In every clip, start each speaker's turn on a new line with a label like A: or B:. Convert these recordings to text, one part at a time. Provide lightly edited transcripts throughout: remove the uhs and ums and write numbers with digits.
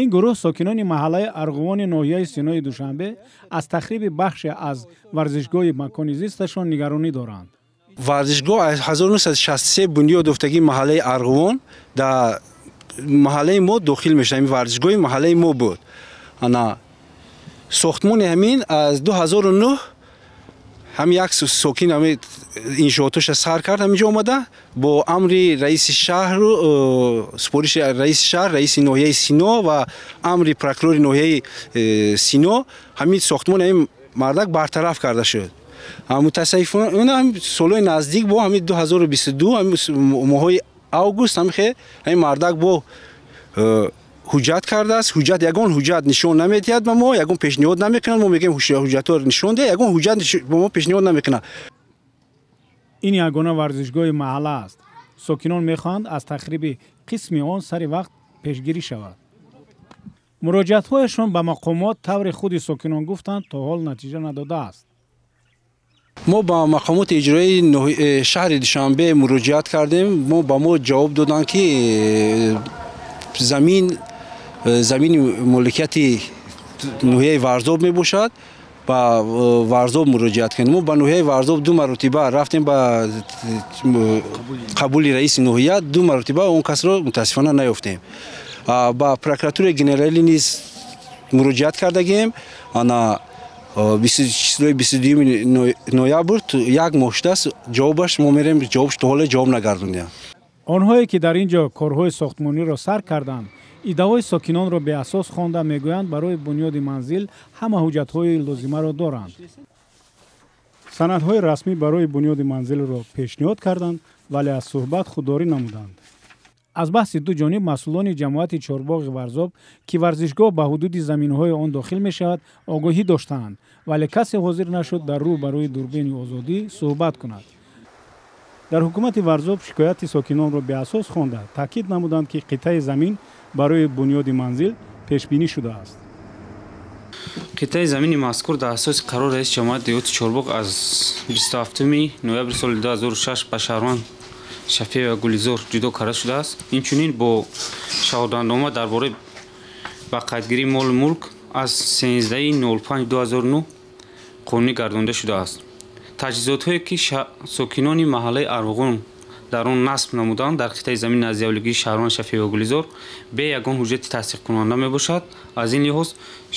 A: Ин гурӯҳ сокинони маҳаллаи Арғувони ноҳияи Синои Душанбе аз тахриби бахше аз варзишгоҳи макони зисташон нигаронӣ доранд.
B: Варзишгоҳ аз 1963 бунёд ёфтагии маҳаллаи Арғувон дар маҳаллаи мо дохил мешавад. Ин варзишгоҳи маҳаллаи мо буд. Ана сохтмони ҳамин аз 2009 ҳамин як сокин ҳамин иншоотоша сар кард, ҳаминҷо омада бо амри раиси шаҳру супориши раиси шаҳр, раиси ноҳияи Сино ва амри прокурори ноҳияи Сино ҳамин сохтмони ҳамин мардак бартараф карда шуд. Мутасафифона солҳои наздик бо ҳамин 2022 моҳҳои август ҳамин мардак бо ҳуҷҷат кардааст. Ҳуҷҷат, ягон ҳуҷҷат нишон намедиҳад ба мо, ягон пешниҳод намекунад. Мо мегӯем, ҳуҷҷатҳоро нишон деҳ, ягон ҳуҷҷат ба мо пешниҳод намекунад.
A: Ин ягона варзишгоҳи маҳалла аст. Сокинон мехоҳанд, аз тахриби қисми он сари вақт пешгирӣ шавад. Муроҷиатҳояшон ба мақомот, тавре худи сокинон гуфтанд, то ҳол натиҷа надодааст.
B: Мо ба мақомоти иҷроии шаҳри Душанбе муроҷиат кардем. Мо ба мо ҷавоб доданд, ки замин замини моликияти ноҳияи Варзоб мебошад, ба Варзоб муроҷиат кунем. Мо ба ноҳияи Варзоб ду маротиба рафтем ба қабули раиси ноҳия, ду маротиба он касро мутаассифона наёфтем. Ба прокуратураи генералӣ низ муроҷиат кардагием. Ана числои 22 ноябр як моҳ шудааст, ҷавобаш мо мерем, ҷавобш то ҳоле ҷавоб нагардондем.
A: Онҳое ки дар ин ҷо корҳои сохтмониро сар карданд, иддаои сокинонро беасос хонда, мегӯянд, барои бунёди манзил ҳама ҳуҷҷатҳои лозимаро доранд. Санадҳои расмӣ барои бунёди манзилро пешниҳод карданд, вале аз суҳбат худдорӣ намуданд. Аз баҳси ду ҷониб масъулони ҷамоати Чорбоғи Варзоб, ки варзишгоҳ ба ҳудуди заминҳои он дохил мешавад, огоҳӣ доштаанд, вале касе ҳозир нашуд дар рӯ ба рӯи дурбини Озодӣ суҳбат кунад. Дар ҳукумати Варзоб шикояти сокинонро беасос хонда, таъкид намуданд, ки қитъаи замин барои бунёди манзил пешбинӣ шудааст.
C: Қитъаи замини мазкур дар асоси қарори раиси ҷамоати деҳоти Чорбоғ аз 27 ноябри соли 2006 ба шаҳрванд Шафеева Гулизор ҷудо карда шудааст. Инчунин бо шаҳодатнома дар бораи ба қайдгирии молу мулк аз 13.05.2009 қонунӣ гардонида шудааст. Таҷҳизотҳое, ки сокинони маҳаллаи Арғувон дар он насб намуданд дар қитъаи замини наздиҳавлигии шаҳрванд Шафеева Гулизор, бе ягон ҳуҷҷати тасдиқкунанда мебошад. Аз ин лиҳоз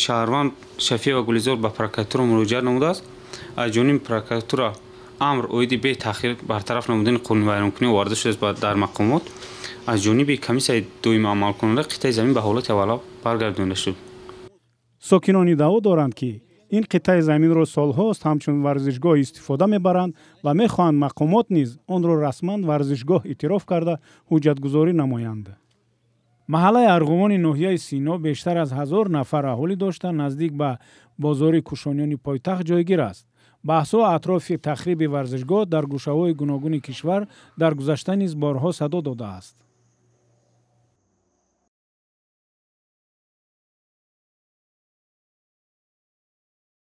C: шаҳрванд Шафеева Гулизор ба прокуратура муроҷиат намудааст. Аз ҷониби прокуратура амр оиди бетаъхир бартараф намудани қонунвайронкунӣ оварда шудааст дар мақомот. Аз ҷониби комиссияи доимӣ амалкунанда қитъаи замин ба ҳолати аввала баргардонида шуд.
A: Сокинон иддао доранд, ки ин қитъаи заминро солҳост ҳамчун варзишгоҳ истифода мебаранд ва мехоҳанд мақомот низ онро расман варзишгоҳ эътироф карда, ҳуҷҷатгузорӣ намоянд. Маҳаллаи Арғувони ноҳияи Сино бештар аз 1000 нафар аҳолӣ дошта, наздик ба бозори кӯшониёни пойтахт ҷойгир аст. Баҳсҳо атрофи тахриби варзишгоҳ дар гӯшаҳои гуногуни кишвар дар гузашта низ борҳо садо додааст.